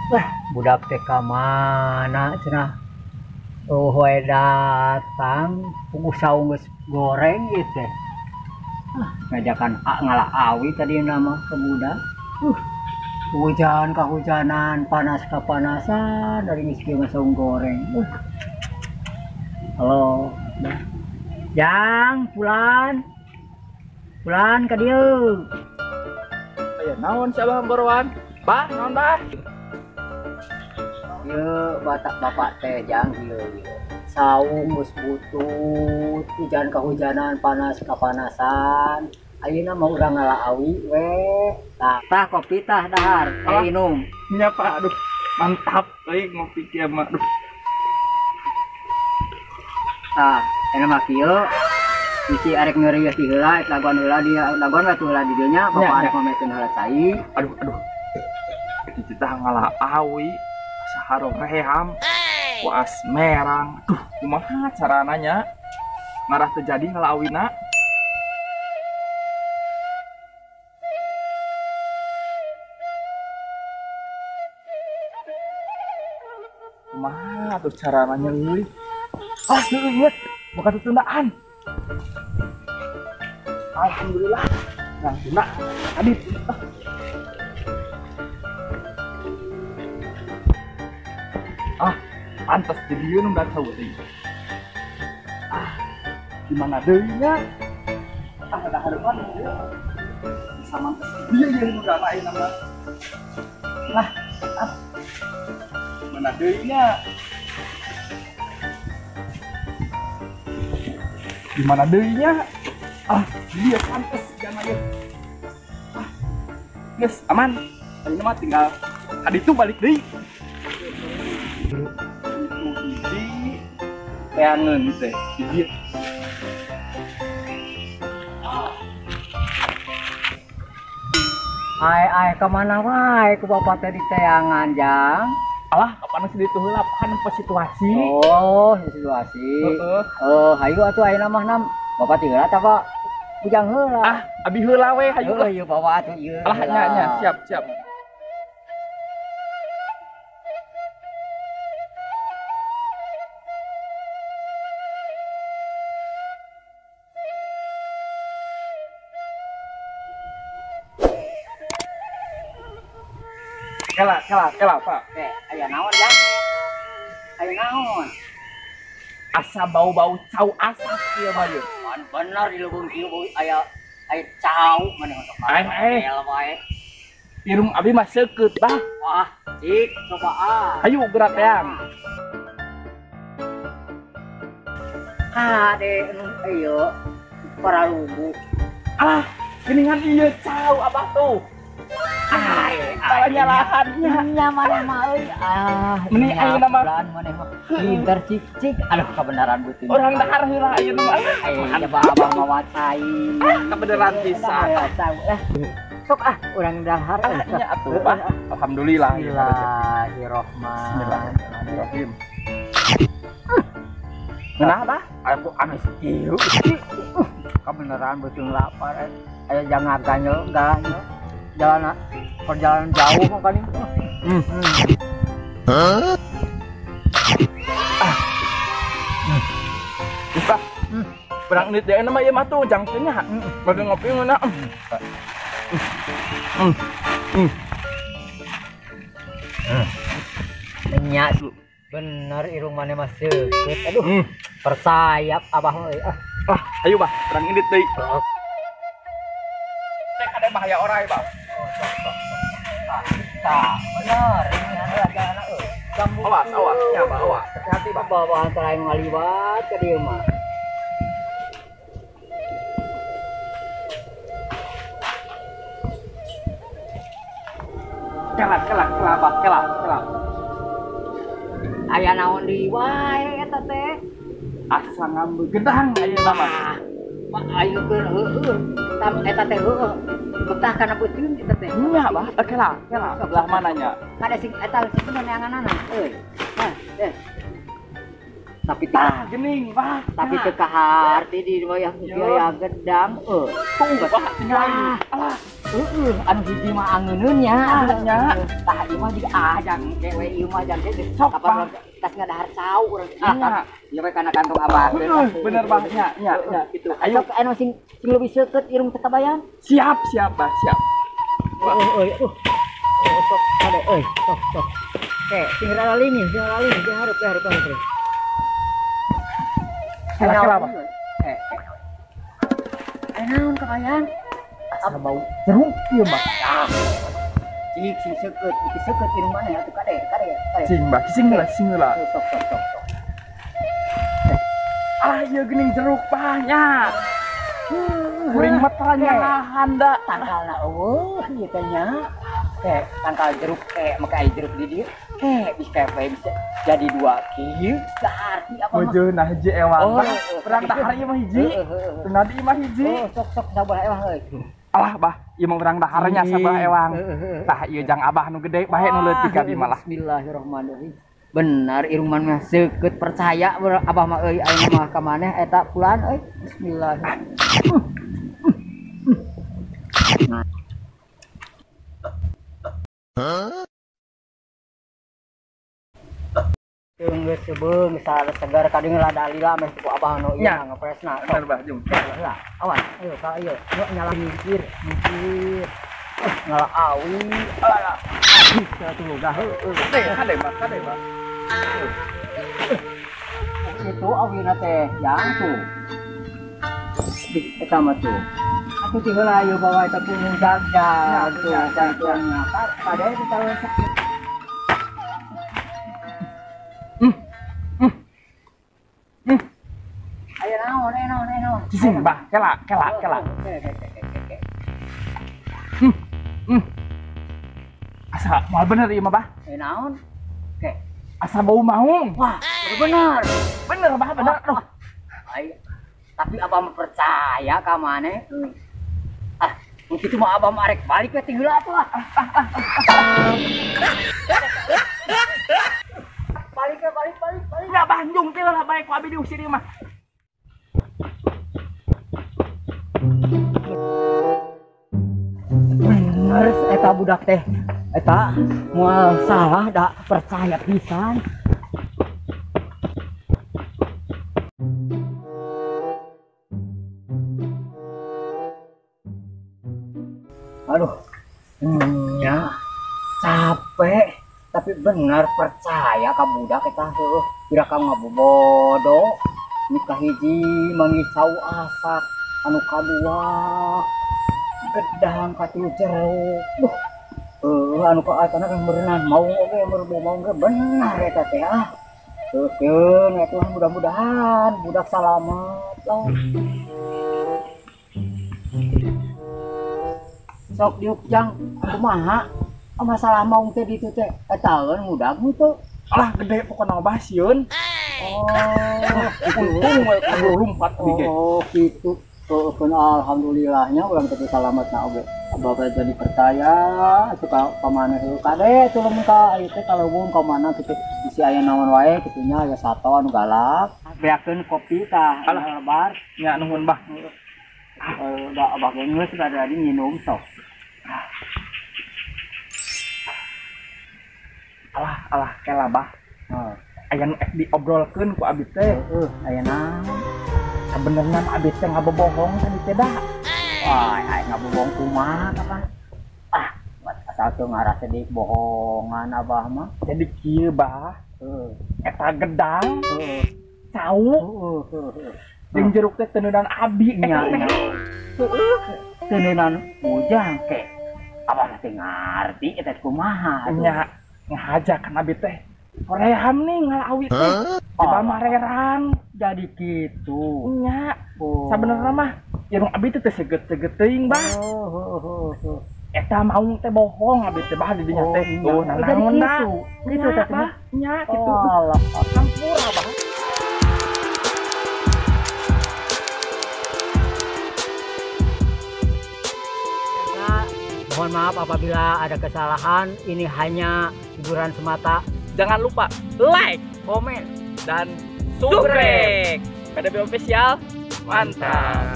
Wah, budak teh ka mana cenah? Oh, we datang puguh saung geus goreng ieu teh. Ah, ngajakan ngala awi tadi nama ke budak. Hujan kahujanan, panas kapanasan, dari geus kieu mah saung goreng. Halo, dah. Jang, pulan. Pulan ka dieu. Aya naon si Abah borowan? Bah, naon bah? Ieu batak bapak teh jang ieu ieu. Saung geus butut, hujan kahujanan, panas kapanasan. Ayeuna mah urang ngala awi we. Tah, tah kopi tah dahar, Alah. Minum. Nya Pak, aduh. Mantap euy ngopi kieu mah. Aduh. Tah, enak mah kieu. Bisi arek ngeureuyeuh ti heula, laguan heula dia, laguan we tuh heula di dieu nya, bapak Nya, arek mamekeun heula cai. Aduh, aduh. Cita ngala awi, saharo reham, kuas merang. Aduh, kumaha carana nya? Ngarah teu jadi ngala awina. Kumaha tuh carana nya euy? Ah, heueuh ieu, bukan tutundaan. Alhamdulillah, nah tunda tadi. Ah, pantas jadi ieu nu tahu teh. Ah, gimana deui nya? Ah, ada harapan ieu. Bisa mantas dia ieu nu dana ayeuna mah. Lah, ah. Gimana deui nya? Gimana deui nya? Ah, dia pantas jangan ieu. Ah, geus aman. Ayeuna mah tinggal kaditu balik deui. Itu hiji peangeun teh hiji. Ai ai ka mana wae ku bapak teh diteangan jang? Alah, kapan sih ditu heula pan situasi. Oh, situasi. Heeh. Oh, hayu atuh ayeuna mah nam. Bapak teh heula tah Pak. Bujang heula. Ah, abi heula we hayu lah. Ieu bawa atuh ieu. Alah nya nya, siap siap. Kela, kela, kela, Pak. Aya naon ya? Aya naon? Asa bau-bau cau asap ieu mah ieu. Bener di leuweung kieu bau aya aya cau maneh sok wae. Irung abi mah seukeut, Bah. Wah, cik coba ah. Hayu geura teang. Kade nu ieu paralugu. Ah, geuningan ieu cau abah tuh. Ai, nyalahannya nya maneh mah euy. Ah, meni ayeuna mah maneh mah pinter cik cik. Aduh, kebenaran beuteung. Urang dahar heula ayeuna mah. Aya coba abah mawa cai. Ah, kebenaran pisan. Sok ah, urang dahar. Nya atuh, Bah. Alhamdulillah. Bismillahirrahmanirrahim. Bismillahirrahmanirrahim. Ngeunah, Bah? Aku amis ieu. Kebenaran beuteung lapar. Aya jangan ganyel, ganyel. Jalan perjalanan jauh kok kali. Hah? Ah. Buka. Berang nit deui mah ieu mah tuh jang teh nya. Bade ngopi ngeunah. Nya bener irung maneh mah seukeut. Aduh. Persayap abah mah euy. Ah, ayo bah, berang indit deui. Teh ada bahaya orai, Bah. Tah, bener. Ini ada jalan euy. Awas, awas, ya, Bah, awas. Hati-hati, Bah. Bawa antara yang ngaliwat ka dieu mah. Kelak, kelak, kelak, Bah, kelak, kelak. Aya naon deui wae eta teh? Asa ngambeul gedang ayeuna mah. Pak ayo keur heueuh. Tam eta teh heueuh. Betah kana peuteung eta teh. Nya, Bah, kela, kela. Sebelah mananya? Kada sing eta sing bener neanganana euy. Nah, teh. Tapi tah geuning bah. Tapi teu kaharti di wayah biaya gedang tuh bah tinggal. Alah, heeh anu hiji mah angeuneun nya. Nya. Tah ieu mah jiga ah jang kewe ieu mah jang teh sok kapan tas ngadahar cau urang. Ah, ieu we kana kantong abah. Bener bah nya nya nya kitu. Ayo anu sing leuwih seukeut irung teu kabayan. Siap siap bah siap. Heeh euy. Sok kade euy sok sok. Oke, sing rada lingih, hareup hareup. Kela bah. Naon kabayan? Asa bau jeruk ieu bah. Ah. Cik sing seukeut, iki seukeut irung maneh atuh kade kade. Cing bah, sing heula, sing heula. Sok sok sok sok. Alah ieu geuning jeruk bah nya. Kuring mah nya handa tangkalna eueuh ieu teh nya. Ke tangkal jeruk ke make aya jeruk di dieu. Ke bisa bisa jadi dua kieu saarti apa mah. Mejeuna hiji ewang. Perang dahar ieu mah hiji. Teu ieu mah hiji. Sok sok sabar ewang euy. Alah bah, ieu mah urang daharnya sabar ewang. Tah ieu jang abah nu gede bae nu leutik abi malah. Bismillahirrahmanirrahim. Benar irung mah seukeut percaya abah mah euy ayeuna mah ka maneh eta pulan euy. Bismillahirrahmanirrahim. Huh? Geus sebeung segar kadang lada lila meh ku abah nu ieu ngepresna. Bener bah jung. Heula, awan. Ayo ka ieu. Nu nyala mikir, mikir. Ngala awi. Alah. Atuh dah heueuh. Teh kade bah, kade bah. Itu awina teh yang tuh. Eta mah tuh. Atuh ti heula ieu bawa eta pun jaga tuh bantuannya. Padahal kita Ayo naon, ayo naon, ayo naon. Cicing bah, kela, kela, kela. Asa moal bener ieu mah bah. Ayo naon? Oke. Asa bau maung. Wah, bener. Bener bah, bener. Aduh. Ayo. Tapi abah mah percaya ka maneh. Ah, mungkin cuma abah mah arek balik we ti heula atuh ah. Balik balik balik balik. Enggak banjung teh lah bae ku abi diusir ieu mah. Bener eta budak teh. Eta moal salah da percaya pisan. Aduh, ya capek tapi bener percaya ka budak eta heueuh. Kira ka ngabobodo nikah hiji manggih cau asak anu kadua gedang katilu jeruk. Duh, anu ka atana kan berenang mau oge merbu mau ge bener eta teh ah. Teukeun eta mudah-mudahan budak salamet lah. Sok diuk jang kumaha masalah maung teh ditu teh eta eueun budak henteu. Alah gede pokona mah sieun. Oh, untung we kudu lumpat abi ge. Oh, kitu. Keun alhamdulillahnya urang teh salametna oge. Abah teh jadi percaya suka ka maneh heuh kade atuh lamun ka ieu teh kaleuweung ka mana kitu bisi aya naon wae kitu nya aya sato anu galak. Beakeun kopi tah alah lebar. Nya nuhun bah. Da abah ge geus rada nginum sok. Alah alah kela bah. Aya nu ek diobrolkeun ku abi teh. Heeh, aya naon? Sabenerna mah abi teh ngabobohong tadi teh dah. Wah, aya ngabobohong kumaha kapan? Ah, asal teu ngarasa di bohongan abah mah. Jadi kieu bah. Heeh. Eta gedang, heeh. Cau, heeh. Jeung jeruk teh teneunan abi nya. Heeh. Teneunan ujang ke. Abah mah teu ngarti eta kumaha nya. Ngahajakan abi teh. Hoream nih ngala awi teh. Tiba mah rerang. Jadi kitu. Nya. Sabenerna mah irung abi teh teu seget-seget teuing bah. Oh. Eta maung teh bohong abi teh bah di dinya teh. Tuh nanaon da. Kitu teh bah. Nya kitu. Alah, hampura bah. Mohon maaf apabila ada kesalahan, ini hanya hiburan semata. Jangan lupa like, komen, dan Subrek. PDB Official, mantap.